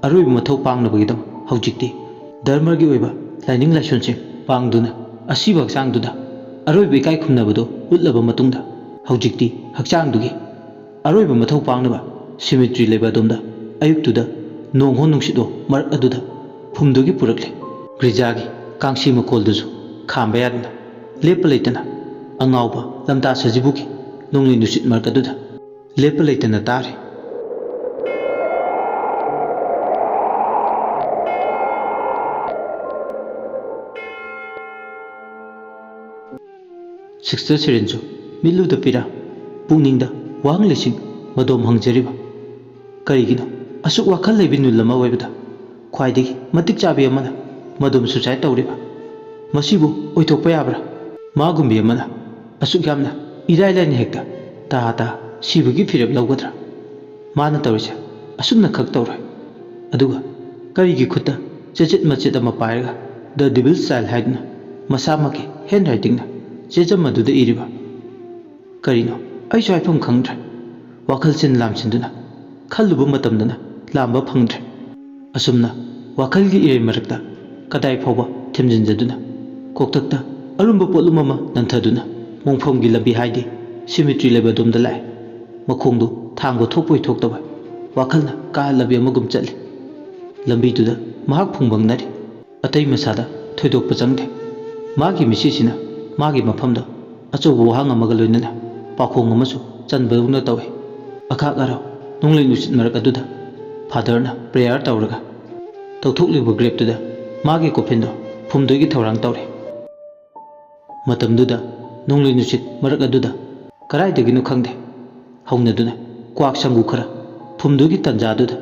ꯑꯔꯣꯏꯕ ꯃꯊꯧ ꯄꯥꯡꯅꯕꯒꯤꯗꯃꯛ ꯍꯧꯖꯤꯛꯇꯤ ꯙꯔꯃꯒꯤ ꯑꯣꯏꯕ ꯂꯥꯏꯅꯤꯡ ꯂꯥꯏꯁꯣꯟꯁꯤꯡ ꯄꯥꯡꯗꯨꯅ ꯑꯁꯤꯕ ꯍꯛꯆꯥꯡꯗꯨꯗ ꯑꯔꯣꯏꯕ ꯏꯀꯥꯏ ꯈꯨꯝꯅꯕꯗꯣ ꯎꯠꯂꯕ ꯃꯇꯨꯡꯗ ꯍꯧꯖꯤꯛꯇꯤ ꯍꯛꯆꯥꯡꯗꯨꯒꯤ ꯑꯔꯣꯏꯕ ꯃꯊꯧ ꯄꯥꯡꯅꯕ ꯁꯤꯃꯤꯇ꯭ꯔꯤ ꯂꯩꯕ ꯑꯗꯣꯝꯗ ꯑꯌꯨꯛꯇꯨꯗ ꯅꯣꯡꯍꯣ ꯅꯨꯡꯁꯤꯠꯍꯣ ꯃꯔꯛ ꯑꯗꯨꯗ ꯐꯨꯝꯗꯨꯒꯤ ꯄꯨꯔꯛꯂꯦ꯫ ꯒ꯭ꯔꯤꯖꯥꯒꯤ ꯀꯥꯡꯁꯤ ꯃꯈꯣꯜꯗꯨꯁꯨ ꯈꯥꯝꯕ ꯌꯥꯗꯅ ꯂꯦꯞꯄ ꯂꯩꯇꯅ ꯑꯉꯥꯎꯕ ꯂꯝꯇꯥ ꯁꯖꯤꯕꯨꯒꯤ ꯅꯣꯡꯂꯩ ꯅꯨꯡꯁꯤꯠ ꯃꯔꯛ ꯑꯗꯨꯗ ꯂꯦꯞꯄ ꯂꯩꯇꯅ ꯇꯥꯔꯤ꯫ ꯁꯤꯁꯇꯔ ꯁꯦꯔꯦꯟꯁꯨ ꯃꯤꯠꯂꯨꯗ ꯄꯤꯔꯥ ꯄꯨꯛꯅꯤꯡꯗ ꯋꯥꯍꯪ ꯂꯤꯁꯤꯡ ꯃꯗꯣꯝ ꯍꯪꯖꯔꯤꯕ꯫ ꯀꯔꯤꯒꯤꯅꯣ ꯑꯁꯨꯛ ꯋꯥꯈꯜ ꯂꯩꯕꯤ ꯅꯨꯜ ꯑꯃ ꯑꯣꯏꯕꯗ ꯈ꯭ꯋꯥꯏꯗꯒꯤ ꯃꯇꯤꯛ ꯆꯥꯕꯤ ꯑꯃꯅ ꯃꯗꯣꯝ ꯁꯨꯁꯥꯏꯠ ꯇꯧꯔꯤꯕ? ꯃꯁꯤꯕꯨ ꯑꯣꯏꯊꯣꯛꯄ ꯌꯥꯕ꯭ꯔꯥ? ꯃꯥꯒꯨꯝꯕꯤ ꯑꯃꯅ ꯑꯁꯨꯛ ꯌꯥꯝꯅ ꯏꯔꯥꯏ ꯂꯥꯏꯅ ꯍꯦꯛꯇ ꯇꯥ ꯇꯥ ꯁꯤꯕꯒꯤ ꯐꯤꯔꯦꯞ ꯂꯧꯒꯗ꯭ꯔꯥ? ꯃꯥꯅ ꯇꯧꯔꯤꯁꯦ ꯑꯁꯨꯝꯅ ꯈꯛ ꯇꯧꯔꯣꯏ꯫ ꯑꯗꯨꯒ ꯀꯔꯤꯒꯤ ꯈꯨꯠꯇ ꯆꯦꯆꯦꯠ ꯃꯆꯦꯠ ꯑꯃ ꯄꯥꯏꯔꯒ "The Devil's Child" ꯍꯥꯏꯗꯨꯅ ꯃꯁꯥꯃꯛꯀꯤ ꯍꯦꯟ ꯔꯥꯏꯇꯤꯡꯅ ꯆꯦꯖꯝ ꯑꯗꯨꯗ ꯏꯔꯤꯕ? ꯀꯔꯤꯅꯣ? ꯑꯩꯁꯨ ꯍꯥꯏꯐꯝ ꯈꯪꯗ꯭ꯔꯦ꯫ ꯋꯥꯈꯜꯁꯤꯅ ꯂꯥꯝꯁꯤꯟꯗꯨꯅ ꯈꯜꯂꯨꯕ ꯃꯇꯝꯗꯅ ꯂꯥꯝꯕ ꯐꯪꯗ꯭ꯔꯦ꯫ ꯑꯁꯨꯝꯅ ꯋꯥꯈꯜꯒꯤ ꯏꯔꯩ ꯃꯔꯛꯇ ꯀꯗꯥꯏ ꯐꯥꯎꯕ ꯊꯤꯝꯖꯤꯟꯖꯗꯨꯅ ꯀꯣꯛꯇꯛꯇ ꯑꯔꯨꯝꯕ ꯄꯣꯠꯂꯨꯝ ꯑꯃ ꯅꯟꯊꯗꯨꯅ ꯃꯣꯡꯐꯝꯒꯤ ꯂꯝꯕꯤ ꯍꯥꯏꯗꯤ ꯁꯤꯃꯤꯇ꯭ꯔꯤ ꯂꯩꯕ ꯑꯗꯣꯝꯗ ꯂꯥꯛꯑꯦ꯫ ꯃꯈꯣꯡꯗꯨ ꯊꯥꯡꯕ ꯊꯣꯛꯄꯣꯏ ꯊꯣꯛꯇꯕ ꯋꯥꯈꯜꯅ ꯀꯥꯍꯜꯂꯕꯤ ꯑꯃꯒꯨꯝ ꯆꯠꯂꯤ꯫ ꯂꯝꯕꯤꯗꯨꯗ ꯃꯍꯥꯛ ꯐꯨꯡꯕꯪꯅꯔꯤ꯫ ꯑꯇꯩ ꯃꯁꯥꯗ ꯊꯣꯏꯗꯣꯛꯄ ꯆꯪꯗꯦ꯫ ꯃꯥꯒꯤ ꯃꯤꯠꯁꯤꯁꯤꯅ ꯃꯥꯒꯤ ꯃꯐꯝꯗ ꯑꯆꯧꯕ ꯋꯥꯍꯪ ꯑꯃꯒ ꯂꯣꯏꯅꯅ ꯄꯥꯎꯈꯣꯡ ꯑꯃꯁꯨ ꯆꯟꯕꯗꯧꯅ ꯇꯧꯏ꯫ ꯑꯈꯥꯛ ꯑꯔꯥꯎ ꯅꯣꯡꯂꯩ ꯅꯨꯡꯁꯤꯠ ꯃꯔꯛ ꯑꯗꯨꯗ ꯐꯥꯗꯔꯅ ꯄ꯭ꯔꯦꯌꯔ ꯇꯧꯔꯒ ꯇꯧꯊꯣꯛꯂꯤꯕ ꯒ꯭ꯔꯦꯞꯇꯨꯗ ꯃꯥꯒꯤ ꯀꯣꯐꯤꯟꯗꯣ ꯐꯨꯝꯗꯣꯏꯒꯤ ꯊꯧꯔꯥꯡ ꯇꯧꯔꯤ꯫ ꯃꯇꯝꯗꯨꯗ ꯅꯣꯡꯂꯩ ꯅꯨꯡꯁꯤꯠ ꯃꯔꯛ ꯑꯗꯨꯗ ꯀꯗꯥꯏꯗꯒꯤꯅꯣ ꯈꯪꯗꯦ ꯍꯧꯅꯗꯨꯅ ꯀ꯭ꯋꯥꯛ ꯁꯪꯒꯨ ꯈꯔ ꯐꯨꯝꯗꯨꯒꯤ ꯇꯟꯖꯥꯗꯨꯗ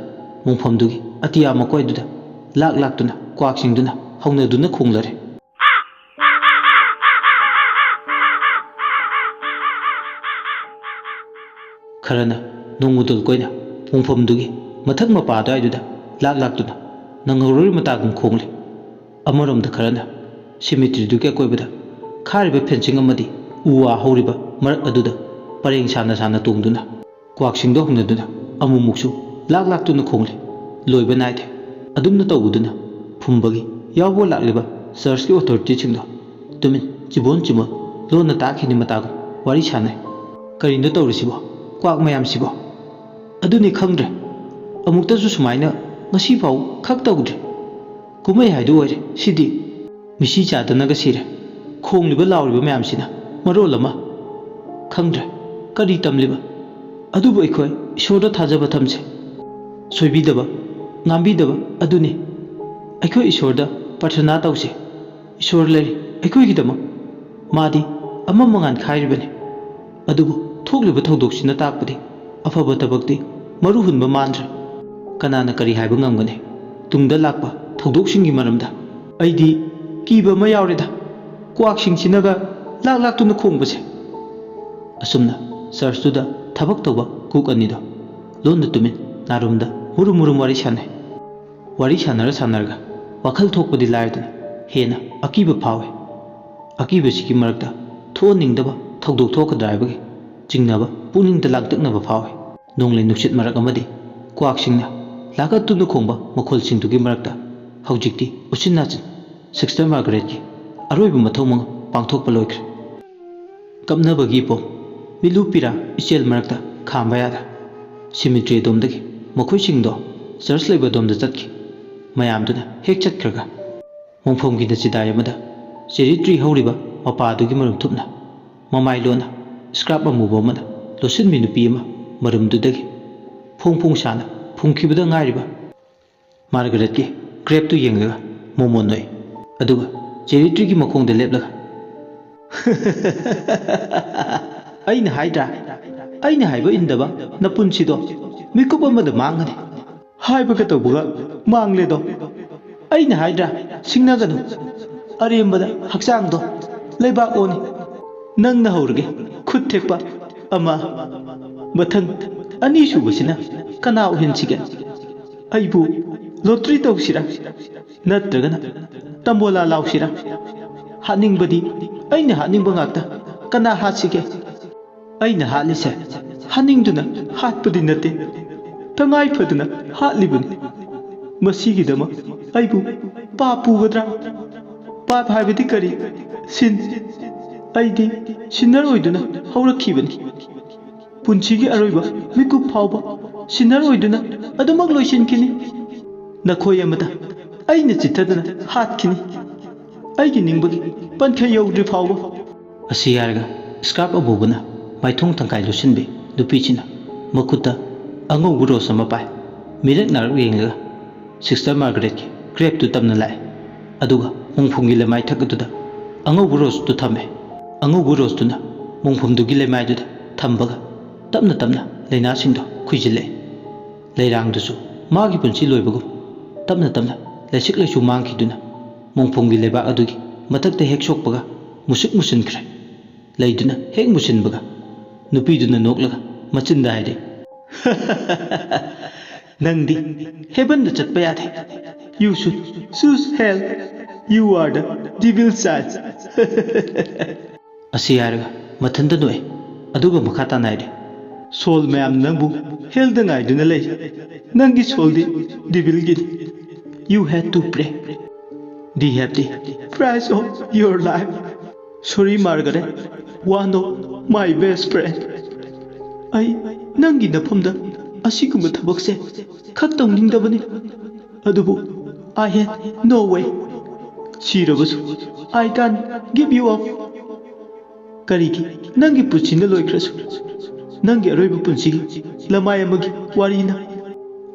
ꯃꯣꯡꯐꯝꯗꯨꯒꯤ ꯑꯇꯤꯌꯥ ꯃꯀꯣꯏꯗꯨꯗ ꯂꯥꯛ ꯂꯥꯛꯇꯨꯅ ꯀ꯭ꯋꯥꯛꯁꯤꯡꯗꯨꯅ ꯍꯧꯅꯗꯨꯅ ꯈꯣꯡꯂꯔꯦ꯫ ꯈꯔꯅ ꯅꯣꯡꯃꯗꯣꯜ ꯀꯣꯏꯅ ꯃꯣꯡꯐꯝꯗꯨꯒꯤ ꯃꯊꯛ ꯃꯄꯥ ꯑꯗꯨꯋꯥꯏꯗꯨꯗ ꯂꯥꯛ ꯂꯥꯛꯇꯨꯅ ꯅꯪꯍꯧꯔꯣꯏ ꯃꯇꯥꯒꯨꯝ ꯈꯣꯡꯂꯤ꯫ ꯑꯃꯔꯣꯝꯗ ꯈꯔꯅ ꯁꯤꯃꯤꯇ꯭ꯔꯤꯗꯨꯒꯤ ꯑꯀꯣꯏꯕꯗ ꯈꯥꯔꯤꯕ ꯐꯦꯟꯁꯤꯡ ꯑꯃꯗꯤ ꯎ ꯋꯥ ꯍꯧꯔꯤꯕ ꯃꯔꯛ ꯑꯗꯨꯗ ꯄꯔꯦꯡ ꯁꯥꯅ ꯁꯥꯅ ꯇꯣꯡꯗꯨꯅ ꯀ꯭ꯋꯥꯛꯁꯤꯡꯗꯣ ꯍꯧꯅꯗꯨꯅ ꯑꯃꯨꯛꯃꯨꯛꯁꯨ ꯂꯥꯛ ꯂꯥꯛꯇꯨꯅ ꯈꯣꯡꯂꯦ꯫ ꯂꯣꯏꯕ ꯅꯥꯏꯗꯦ꯫ ꯑꯗꯨꯝꯅ ꯇꯧꯕꯗꯨꯅ ꯐꯨꯝꯕꯒꯤ ꯌꯥꯎꯕ ꯂꯥꯛꯂꯤꯕ ꯆꯔꯆꯀꯤ ꯑꯣꯊꯣꯔꯤꯇꯤꯁꯤꯡꯗꯣ ꯇꯨꯃꯤꯟ ꯆꯤꯕꯣꯟ ꯆꯤꯕꯣꯟ ꯂꯣꯟꯅ ꯇꯥꯈꯤꯅꯤ ꯃꯇꯥꯒꯨꯝ ꯋꯥꯔꯤ ꯁꯥꯟꯅꯩ꯫ "ꯀꯔꯤꯅꯣ ꯇꯧꯔꯤꯁꯤꯕꯣ? ꯀ꯭ꯋꯥꯛ ꯃꯌꯥꯝꯁꯤꯕꯣ?" "ꯑꯗꯨꯅꯤ ꯈꯪꯗ꯭ꯔꯦ꯫ ꯑꯃꯨꯛꯇꯁꯨ ꯁꯨꯃꯥꯏꯅ ꯉꯁꯤ ꯐꯥꯎ ꯈꯛ ꯇꯧꯗ꯭ꯔꯤ꯫ ꯀꯨꯝꯍꯩ ꯍꯥꯏꯗꯨ ꯑꯣꯏꯔꯦ ꯁꯤꯗꯤ꯫ ꯃꯤꯁꯤ ꯆꯥꯗꯅꯒ ꯁꯤꯔꯦ꯫ ꯈꯣꯡꯂꯤꯕ ꯂꯥꯎꯔꯤꯕ ꯃꯌꯥꯝꯁꯤꯅ ꯃꯔꯣꯜ ꯑꯃ꯫ ꯈꯪꯗ꯭ꯔꯦ ꯀꯔꯤ ꯇꯝꯂꯤꯕ꯫ ꯑꯗꯨꯕꯨ ꯑꯩꯈꯣꯏ ꯏꯁꯣꯔꯗ ꯊꯥꯖꯕ ꯊꯝꯁꯦ꯫ ꯁꯣꯏꯕꯤꯗꯕ, ꯉꯥꯝꯕꯤꯗꯕ ꯑꯗꯨꯅꯤ꯫ ꯑꯩꯈꯣꯏ ꯏꯁꯣꯔꯗ ꯄ꯭ꯔꯊꯅꯥ ꯇꯧꯁꯦ꯫ ꯏꯁꯣꯔ ꯂꯩꯔꯤ ꯑꯩꯈꯣꯏꯒꯤꯗꯃꯛ꯫ ꯃꯥꯗꯤ ꯑꯃꯝ ꯑꯉꯥꯟ ꯈꯥꯏꯔꯤꯕꯅꯤ꯫ ꯑꯗꯨꯕꯨ ꯊꯣꯛꯂꯤꯕ ꯊꯧꯗꯣꯛꯁꯤꯅ ꯇꯥꯛꯄꯗꯤ ꯑꯐꯕ ꯊꯕꯛꯇꯤ ꯃꯔꯨ ꯍꯨꯟꯕ ꯃꯥꯟꯗ꯭ꯔꯦ꯫ ꯀꯅꯥꯅ ꯀꯔꯤ ꯍꯥꯏꯕ ꯉꯝꯒꯅꯤ ꯇꯨꯡꯗ ꯂꯥꯛꯄ ꯊꯧꯗꯣꯛꯁꯤꯡꯒꯤ ꯃꯔꯝꯗ? ꯑꯩꯗꯤ ꯀꯤꯕ ꯑꯃ ꯌꯥꯎꯔꯦꯗ꯫ ꯀ꯭ꯋꯥꯛꯁꯤꯡꯁꯤꯅꯒ ꯂꯥꯛ ꯂꯥꯛꯇꯨꯅ ꯈꯣꯡꯕꯁꯦ꯫" ꯑꯁꯨꯝꯅ ꯆꯔꯆꯇꯨꯗ ꯊꯕꯛ ꯇꯧꯕ ꯀꯨꯛ ꯑꯅꯤꯗꯣ ꯂꯣꯟꯅ ꯇꯨꯃꯤꯟ ꯅꯥꯔꯨꯝꯗ ꯃꯨꯔꯨꯝ ꯃꯨꯔꯨꯝ ꯋꯥꯔꯤ ꯁꯥꯟꯅꯩ꯫ ꯋꯥꯔꯤ ꯁꯥꯟꯅꯔ ꯁꯥꯟꯅꯔꯒ ꯋꯥꯈꯜ ꯊꯣꯛꯄꯗꯤ ꯂꯥꯏꯔꯗꯅ ꯍꯦꯟꯅ ꯑꯀꯤꯕ ꯐꯥꯎꯏ꯫ ꯑꯀꯤꯕꯁꯤꯒꯤ ꯃꯔꯛꯇ ꯊꯣꯛꯍꯟꯅꯤꯡꯗꯕ ꯊꯧꯗꯣꯛ ꯊꯣꯛꯀꯗ꯭ꯔꯥ ꯍꯥꯏꯕꯒꯤ ꯆꯤꯡꯅꯕ ꯄꯨꯛꯅꯤꯡꯗ ꯂꯥꯡꯇꯛꯅꯕ ꯐꯥꯎꯏ꯫ ꯅꯣꯡꯂꯩ ꯅꯨꯡꯁꯤꯠ ꯃꯔꯛ ꯑꯃꯗꯤ ꯀ꯭ꯋꯥꯛꯁꯤꯡꯅ ꯂꯥꯀꯠꯇꯨꯅ ꯈꯣꯡꯕ ꯃꯈꯣꯜꯁꯤꯡꯗꯨꯒꯤ ꯃꯔꯛꯇ ꯍꯧꯖꯤꯛꯇꯤ ꯎꯆꯤꯟ ꯅꯥꯆꯤꯟ ꯁꯤꯁꯇꯔ ꯃꯥꯔꯒꯔꯦꯠꯀꯤ ꯑꯔꯣꯏꯕ ꯃꯊꯧ ꯃꯉꯝ ꯄꯥꯡꯊꯣꯛꯄ ꯂꯣꯏꯈ꯭ꯔꯦ꯫ ꯀꯞꯅꯕꯒꯤ ꯄꯣꯝ, ꯃꯤꯠꯂꯨ ꯄꯤꯔꯥ ꯏꯆꯦꯜ ꯃꯔꯛꯇ ꯈꯥꯝꯕ ꯌꯥꯗ ꯁꯤꯃꯤꯇ꯭ꯔꯤ ꯑꯗꯣꯝꯗꯒꯤ ꯃꯈꯣꯏꯁꯤꯡꯗꯣ ꯆꯔꯆ ꯂꯩꯕ ꯑꯗꯣꯝꯗ ꯆꯠꯈꯤ꯫ ꯃꯌꯥꯝꯗꯨꯅ ꯍꯦꯛ ꯆꯠꯈ꯭ꯔꯒ ꯃꯣꯡꯐꯝꯒꯤꯅ ꯆꯤꯗꯥꯏ ꯑꯃꯗ ꯆꯦꯔꯤ ꯇ꯭ꯔꯤ ꯍꯧꯔꯤꯕ ꯃꯄꯥ ꯑꯗꯨꯒꯤ ꯃꯔꯨꯝ ꯊꯨꯞꯅ ꯃꯃꯥꯏ ꯂꯣꯟꯅ ꯁ꯭ꯀꯥꯔꯞ ꯑꯃꯨꯕ ꯑꯃꯅ ꯂꯣꯠꯁꯤꯟꯕꯤ ꯅꯨꯄꯤ ꯑꯃ ꯃꯔꯨꯝꯗꯨꯗꯒꯤ ꯐꯣꯡ ꯐꯣꯡ ꯁꯥꯅ ꯐꯨꯝꯈꯤꯕꯗ ꯉꯥꯏꯔꯤꯕ ꯃꯥꯔꯒꯔꯦꯠꯀꯤ ꯀ꯭ꯔꯦꯞꯇꯨ ꯌꯦꯡꯂꯒ ꯃꯣꯃꯣꯟ ꯅꯣꯛꯏ꯫ ꯑꯗꯨꯒ ꯆꯦꯔꯤ ꯇ꯭ꯔꯤꯒꯤ ꯃꯈꯣꯡꯗ ꯂꯦꯞꯂꯒ, "ꯑꯩꯅ ꯍꯥꯏꯗ꯭ꯔꯥ? ꯑꯩꯅ ꯍꯥꯏꯕ ꯏꯟꯗꯕ ꯅꯄꯨꯟꯁꯤꯗꯣ ꯃꯤꯀꯨꯞ ꯑꯃꯗ ꯃꯥꯡꯒꯅꯤ꯫ ꯍꯥꯏꯕꯒ ꯇꯧꯕꯒ ꯃꯥꯡꯂꯦꯗꯣ꯫ ꯑꯩꯅ ꯍꯥꯏꯗ꯭ꯔꯥ? ꯁꯤꯡꯅꯒꯅꯨ꯫ ꯑꯔꯦꯝꯕꯗ ꯍꯛꯆꯥꯡꯗꯣ ꯂꯩꯕꯥꯛ ꯑꯣꯅꯤ꯫ ꯅꯪꯅ ꯍꯧꯔꯒꯦ꯫ ꯈꯨꯠ ꯊꯦꯛꯄ ꯑꯃ꯫ ꯃꯊꯪ ꯑꯅꯤꯁꯨꯕꯁꯤꯅ ꯀꯅꯥ ꯑꯣꯏꯍꯟꯁꯤꯒꯦ? ꯑꯩꯕꯨ ꯂꯣꯇ꯭ꯔꯤ ꯇꯧꯁꯤꯔꯥ? ꯅꯠꯇ꯭ꯔꯒꯅ ꯇꯝꯕꯣꯂꯥ ꯂꯥꯎꯁꯤꯔꯥ? ꯍꯥꯠꯅꯤꯡꯕꯗꯤ ꯑꯩꯅ ꯍꯥꯠꯅꯤꯡꯕ ꯉꯥꯛꯇ ꯀꯅꯥ ꯍꯥꯠꯁꯤꯒꯦ? ꯑꯩꯅ ꯍꯥꯠꯂꯤꯁꯦ ꯍꯥꯠꯅꯤꯡꯗꯨꯅ ꯍꯥꯠꯄꯗꯤ ꯅꯠꯇꯦ, ꯇꯉꯥꯏ ꯐꯗꯅ ꯍꯥꯠꯂꯤꯕꯅꯤ꯫ ꯃꯁꯤꯒꯤꯗꯃꯛ ꯑꯩꯕꯨ ꯄꯥꯞ ꯄꯨꯒꯗ꯭ꯔꯥ? ꯄꯥꯞ ꯍꯥꯏꯕꯗꯤ ꯀꯔꯤ? ꯁꯤꯟ꯫ ꯑꯩꯗꯤ ꯁꯤꯟꯅꯔ ꯑꯣꯏꯗꯨꯅ ꯍꯧꯔꯛꯈꯤꯕꯅꯤ꯫ ꯄꯨꯟꯁꯤꯒꯤ ꯑꯔꯣꯏꯕ ꯃꯤꯀꯨꯞ ꯐꯥꯎꯕ ꯁꯤꯟꯅꯔ ꯑꯣꯏꯗꯨꯅ ꯑꯗꯨꯃꯛ ꯂꯣꯏꯁꯤꯟꯈꯤꯅꯤ꯫ ꯅꯈꯣꯏ ꯑꯃꯗ ꯑꯩꯅ ꯆꯤꯠꯊꯗꯅ ꯍꯥꯠꯈꯤꯅꯤ, ꯑꯩꯒꯤ ꯅꯤꯡꯕꯒꯤ ꯄꯟꯈ ꯌꯧꯗ꯭ꯔꯤ ꯐꯥꯎꯕ꯫ ꯑꯁꯤ ꯍꯥꯏꯔꯒ ꯁ꯭ꯀꯥꯔꯞ ꯑꯃꯨꯕꯅ ꯃꯥꯏꯊꯣꯡ ꯇꯪꯈꯥꯏ ꯂꯨꯁꯤꯟꯕꯤ ꯅꯨꯄꯤꯁꯤꯅ ꯃꯈꯨꯠꯇ ꯑꯉꯧꯕ ꯔꯣꯁ ꯑꯃ ꯄꯥꯏ꯫ ꯃꯤꯔꯛ ꯅꯥꯔꯛ ꯌꯦꯡꯂꯒ ꯁꯤꯁꯇꯔ ꯃꯥꯔꯒꯔꯦꯠꯀꯤ ꯀ꯭ꯔꯦꯞꯇꯨ ꯇꯝꯅ ꯂꯥꯛꯑꯦ꯫ ꯑꯗꯨꯒ ꯃꯣꯡꯐꯝꯒꯤ ꯂꯩꯃꯥꯏ ꯊꯛ ꯑꯗꯨꯗ ꯑꯉꯧꯕ ꯔꯣꯁꯇꯨ ꯊꯝꯃꯦ꯫ ꯑꯉꯧꯕ ꯔꯣꯁꯇꯨꯅ ꯃꯣꯡꯐꯝꯗꯨꯒꯤ ꯂꯩꯃꯥꯏꯗꯨꯗ ꯊꯝꯕꯒ ꯇꯞꯅ ꯇꯞꯅ ꯂꯩꯅꯥꯁꯤꯡꯗꯣ ꯈꯨꯏꯖꯤꯜꯂꯛꯑꯦ꯫ ꯂꯩꯔꯥꯡꯗꯨꯁꯨ ꯃꯥꯒꯤ ꯄꯨꯟꯁꯤ ꯂꯣꯏꯕꯒꯨꯝ ꯇꯞꯅ ꯇꯞꯅ ꯂꯩꯁꯤꯛ ꯂꯩꯁꯨ ꯃꯥꯡꯈꯤꯗꯨꯅ ꯃꯣꯡꯐꯝꯒꯤ ꯂꯩꯕꯥꯛ ꯑꯗꯨꯒꯤ ꯃꯊꯛꯇ ꯍꯦꯛ ꯁꯣꯛꯄꯒ ꯃꯨꯁꯤꯛ ꯃꯨꯁꯤꯟꯈ꯭ꯔꯦ꯫ ꯂꯩꯗꯨꯅ ꯍꯦꯛ ꯃꯨꯁꯤꯟꯕꯒ ꯅꯨꯄꯤꯗꯨꯅ ꯅꯣꯛꯂꯒ ꯃꯆꯤꯟꯗ ꯍꯥꯏꯔꯦ, "ꯅꯪꯗꯤ ꯍꯦꯕꯟꯗ ꯆꯠꯄ ꯌꯥꯗꯦ꯫ You should choose hell. You are the devil child." ꯑꯁꯤ ꯍꯥꯏꯔꯒ ꯃꯊꯟꯇ ꯅꯣꯛꯑꯦ꯫ ꯑꯗꯨꯒ ꯃꯈꯥ ꯇꯥꯅ ꯍꯥꯏꯔꯦ, "ꯁꯣꯜ ꯃꯌꯥꯝꯅ ꯅꯪꯕꯨ ꯍꯦꯜꯗ ꯉꯥꯏꯗꯨꯅ ꯂꯩ꯫ ꯅꯪꯒꯤ ꯁꯣꯜꯗꯤ ꯗꯤꯚꯤꯜꯒꯤꯅꯤ꯫ You had to pay. They have the price of your life. Sorry, Margaret, one of my best friend. ꯑꯩ ꯅꯪꯒꯤ ꯅꯐꯝꯗ ꯑꯁꯤꯒꯨꯝꯕ ꯊꯕꯛꯁꯦ ꯈꯛ ꯇꯧꯅꯤꯡꯗꯕꯅꯤ꯫ ꯑꯗꯨꯕꯨ I had no way. ꯁꯤꯔꯕꯁꯨ I can't give you up." ꯀꯔꯤꯒꯤ? ꯅꯪꯒꯤ ꯄꯨꯟꯁꯤꯅ ꯂꯣꯏꯈ꯭ꯔꯁꯨ, ꯅꯪꯒꯤ ꯑꯔꯣꯏꯕ ꯄꯨꯟꯁꯤꯒꯤ ꯂꯃꯥꯏ ꯑꯃꯒꯤ ꯋꯥꯔꯤꯅ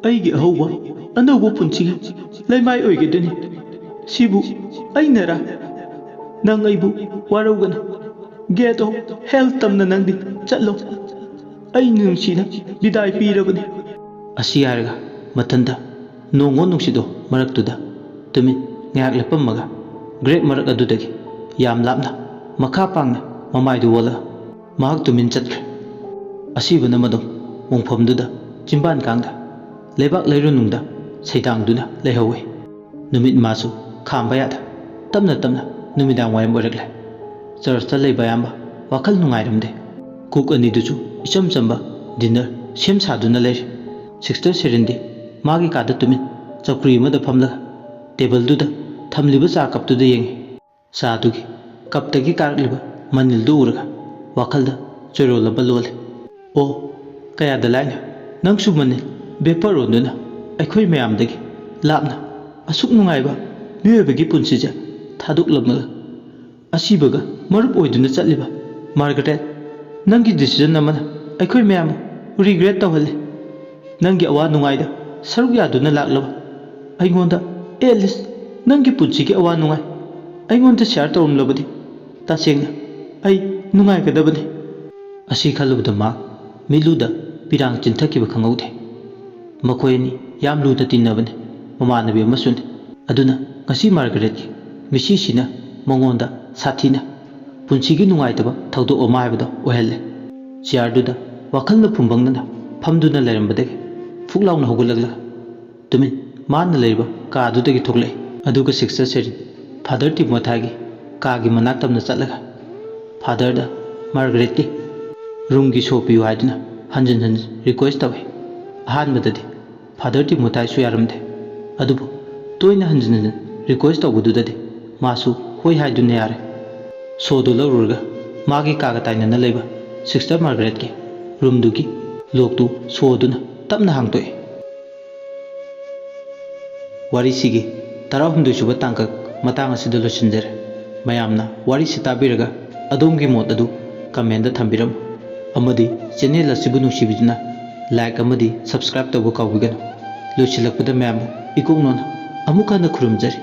ꯑꯩꯒꯤ ꯑꯍꯧꯕ ꯑꯅꯧꯕ ꯄꯨꯟꯁꯤꯒꯤ ꯂꯩꯃꯥꯏ ꯑꯣꯏꯒꯗꯣꯏꯅꯤ꯫ ꯁꯤꯕꯨ ꯑꯩꯅꯔꯥ? ꯅꯪ ꯑꯩꯕꯨ ꯋꯥꯔꯧꯒꯅꯨ꯫ Get of hell ꯇꯝꯅ ꯅꯪꯗꯤ ꯆꯠꯂꯣ꯫ ꯑꯩ ꯅꯨꯡꯁꯤꯅ ꯕꯤꯗꯥꯏ ꯄꯤꯔꯕꯅꯤ꯫ ꯑꯁꯤ ꯍꯥꯏꯔꯒ ꯃꯊꯟꯇ ꯅꯣꯡꯉꯣ ꯅꯨꯡꯁꯤꯠꯇꯣ ꯃꯔꯛꯇꯨꯗ ꯇꯨꯃꯤꯟ ꯉꯥꯏꯍꯥꯛ ꯂꯦꯞꯄꯝꯃꯒ ꯒ꯭ꯔꯦꯞ ꯃꯔꯛ ꯑꯗꯨꯗꯒꯤ ꯌꯥꯝ ꯂꯥꯞꯅ ꯃꯈꯥ ꯄꯥꯡꯅ ꯃꯃꯥꯏꯗꯨ ꯑꯣꯜꯂꯒ ꯃꯍꯥꯛ ꯇꯨꯃꯤꯟ ꯆꯠꯈ꯭ꯔꯦ꯫ ꯑꯁꯤꯕꯅ ꯃꯗꯨꯝ ꯃꯣꯡꯐꯝꯗꯨꯗ ꯆꯤꯝꯕꯥꯟ ꯀꯥꯡꯗ ꯂꯩꯕꯥꯛ ꯂꯩꯔꯨꯅꯨꯡꯗ ꯁꯩꯗꯥꯡꯗꯨꯅ ꯂꯩꯍꯧꯋꯤ꯫ ꯅꯨꯃꯤꯠ ꯃꯥꯁꯨ ꯈꯥꯝꯕ ꯌꯥꯗ ꯇꯞꯅ ꯇꯞꯅ ꯅꯨꯃꯤꯗꯥꯡ ꯋꯥꯏꯔꯝ ꯑꯣꯏꯔꯛꯂꯦ꯫ ꯆꯔꯆꯇ ꯂꯩꯕ ꯑꯌꯥꯝꯕ ꯋꯥꯈꯜ ꯅꯨꯡꯉꯥꯏꯔꯝꯗꯦ꯫ ꯀꯨꯛ ꯑꯅꯤꯗꯨꯁꯨ ꯏꯆꯝ ꯆꯝꯕ ꯗꯤꯟꯅꯔ ꯁꯦꯝ ꯁꯥꯗꯨꯅ ꯂꯩꯔꯤ꯫ ꯁꯤꯁꯇꯔ ꯁꯦꯔꯤꯟꯗꯤ ꯃꯥꯒꯤ ꯀꯥꯗ ꯇꯨꯃꯤꯟ ꯆꯧꯀ꯭ꯔꯤ ꯑꯃꯗ ꯐꯝꯂꯒ ꯇꯦꯕꯜꯗꯨꯗ ꯊꯝꯂꯤꯕ ꯆꯥ ꯀꯞꯇꯨꯗ ꯌꯦꯡꯉꯤ꯫ ꯆꯥꯗꯨꯒꯤ ꯀꯞꯇꯒꯤ ꯀꯥꯔꯛꯂꯤꯕ ꯃꯅꯤꯜꯗꯨ ꯎꯔꯒ ꯋꯥꯈꯜꯗ ꯆꯣꯏꯔꯣꯜ ꯑꯃ ꯂꯣꯜꯂꯤ꯫ ꯑꯣ, ꯀꯌꯥꯗ ꯂꯥꯏꯅ ꯅꯪꯁꯨ ꯃꯅꯤꯜ ꯕꯦꯄꯔ ꯑꯣꯟꯗꯨꯅ ꯑꯩꯈꯣꯏ ꯃꯌꯥꯝꯗꯒꯤ ꯂꯥꯞꯅ ꯑꯁꯨꯛ ꯅꯨꯡꯉꯥꯏꯕ ꯃꯤꯑꯣꯏꯕꯒꯤ ꯄꯨꯟꯁꯤꯁꯦ ꯊꯥꯗꯣꯛꯂꯝꯂꯒ ꯑꯁꯤꯕꯒ ꯃꯔꯨꯞ ꯑꯣꯏꯗꯨꯅ ꯆꯠꯂꯤꯕ ꯃꯥꯔꯒꯔꯦꯠ, ꯅꯪꯒꯤ ꯗꯤꯁꯤꯖꯟ ꯑꯃꯅ ꯑꯩꯈꯣꯏ ꯃꯌꯥꯝꯕꯨ ꯔꯤꯒ꯭ꯔꯦꯠ ꯇꯧꯍꯜꯂꯤ꯫ ꯅꯪꯒꯤ ꯑꯋꯥ ꯅꯨꯡꯉꯥꯏꯗ ꯁꯔꯨꯛ ꯌꯥꯗꯨꯅ ꯂꯥꯛꯂꯕ ꯑꯩꯉꯣꯟꯗ, ꯑꯦꯠ ꯂꯤꯁ ꯅꯪꯒꯤ ꯄꯨꯟꯁꯤꯒꯤ ꯑꯋꯥ ꯅꯨꯡꯉꯥꯏ ꯑꯩꯉꯣꯟꯗ ꯁꯤꯌꯥꯔ ꯇꯧꯔꯝꯂꯕꯗꯤ ꯇꯁꯦꯡꯅ ꯑꯩ ꯅꯨꯡꯉꯥꯏꯒꯗꯕꯅꯤ꯫ ꯑꯁꯤ ꯈꯜꯂꯨꯕꯗ ꯃꯥ ꯃꯤꯠꯂꯨꯗ ꯄꯤꯔꯥꯡ ꯆꯤꯟꯊꯈꯤꯕ ꯈꯪꯍꯧꯗꯦ꯫ ꯃꯈꯣꯏ ꯑꯅꯤ ꯌꯥꯝ ꯂꯨꯅ ꯇꯤꯟꯅꯕꯅꯤ, ꯃꯃꯥꯟꯅꯕꯤ ꯑꯃꯁꯨꯅꯤ꯫ ꯑꯗꯨꯅ ꯉꯁꯤ ꯃꯥꯔꯒꯔꯦꯠꯀꯤ ꯃꯤꯁꯤꯁꯤꯅ ꯃꯉꯣꯟꯗ ꯁꯥꯊꯤꯅ ꯄꯨꯟꯁꯤꯒꯤ ꯅꯨꯡꯉꯥꯏꯇꯕ ꯊꯧꯗꯣꯛ ꯑꯃ ꯍꯥꯏꯕꯗꯣ ꯑꯣꯏꯍꯜꯂꯦ꯫ ꯆꯤꯌꯥꯔꯗꯨꯗ ꯋꯥꯈꯜꯅ ꯐꯨꯝꯕꯪꯅꯅ ꯐꯝꯗꯨꯅ ꯂꯩꯔꯝꯕꯗꯒꯤ ꯐꯨꯛ ꯂꯥꯎꯅ ꯍꯧꯒꯠꯂꯛꯂꯒ ꯇꯨꯃꯤꯟ ꯃꯥꯅ ꯂꯩꯔꯤꯕ ꯀꯥꯗꯨꯗꯒꯤ ꯊꯣꯛꯂꯛꯏ꯫ ꯑꯗꯨꯒ ꯁꯤꯁꯇꯔ ꯁꯦꯔꯤꯟ ꯐꯥꯗꯔ ꯇꯤꯃꯣꯊꯥꯏꯒꯤ ꯀꯥꯒꯤ ꯃꯅꯥꯛ ꯇꯝꯅ ꯆꯠꯂꯒ ꯐꯥꯗꯔꯗ ꯃꯥꯔꯒꯔꯦꯠꯀꯤ ꯔꯨꯝꯒꯤ ꯁꯣ ꯄꯤꯌꯨ ꯍꯥꯏꯗꯨꯅ ꯍꯟꯖꯤꯟ ꯍꯟꯖꯤꯟ ꯔꯤꯀ꯭ꯋꯦꯁ ꯇꯧꯏ꯫ ꯑꯍꯥꯟꯕꯗꯗꯤ ꯐꯥꯗꯔ ꯇꯤꯃꯣꯊꯥꯏꯁꯨ ꯌꯥꯔꯝꯗꯦ꯫ ꯑꯗꯨꯕꯨ ꯇꯣꯏꯅ ꯍꯟꯖꯤꯟ ꯍꯟꯖꯤꯟ ꯔꯤꯀ꯭ꯋꯦꯁ ꯇꯧꯕꯗꯨꯗꯗꯤ ꯃꯥꯁꯨ ꯍꯣꯏ ꯍꯥꯏꯗꯨꯅ ꯌꯥꯔꯦ꯫ ꯁꯣꯗꯨ ꯂꯧꯔꯨꯔꯒ ꯃꯥꯒꯤ ꯀꯥꯒ ꯇꯥꯏꯅꯅ ꯂꯩꯕ ꯁꯤꯁꯇꯔ ꯃꯥꯔꯒꯔꯦꯠꯀꯤ ꯔꯨꯝꯗꯨꯒꯤ ꯂꯣꯛꯇꯨ ꯁꯣꯗꯨꯅ ꯇꯞꯅ ꯍꯥꯡꯗꯣꯛꯏ꯫ ꯋꯥꯔꯤꯁꯤꯒꯤ ꯇꯔꯥꯍꯨꯝꯗꯣꯏ ꯁꯨꯕ ꯇꯥꯡꯀꯛ ꯃꯇꯥꯡ ꯑꯁꯤꯗ ꯂꯣꯏꯁꯤꯟꯖꯔꯦ꯫ ꯃꯌꯥꯝꯅ ꯋꯥꯔꯤꯁꯤ ꯇꯥꯕꯤꯔꯒ ꯑꯗꯣꯝꯒꯤ ꯃꯣꯠ ꯑꯗꯨ ꯀꯃꯦꯟꯗ ꯊꯝꯕꯤꯔꯝꯃꯨ꯫ ꯑꯃꯗꯤ ꯆꯦꯅꯦꯜ ꯑꯁꯤꯕꯨ ꯅꯨꯡꯁꯤꯕꯤꯗꯨꯅ ꯂꯥꯏꯛ ꯑꯃꯗꯤ ꯁꯕꯁꯀ꯭ꯔꯥꯏꯕ ꯇꯧꯕ ꯀꯥꯎꯕꯤꯒꯅꯨ꯫ ꯂꯣꯏꯁꯤꯜꯂꯛꯄꯗ ꯃꯌꯥꯝꯕꯨ ꯏꯀꯣꯛꯅꯣꯅ ꯑꯃꯨꯛ ꯍꯟꯅ ꯈꯨꯔꯨꯝꯖꯔꯤ꯫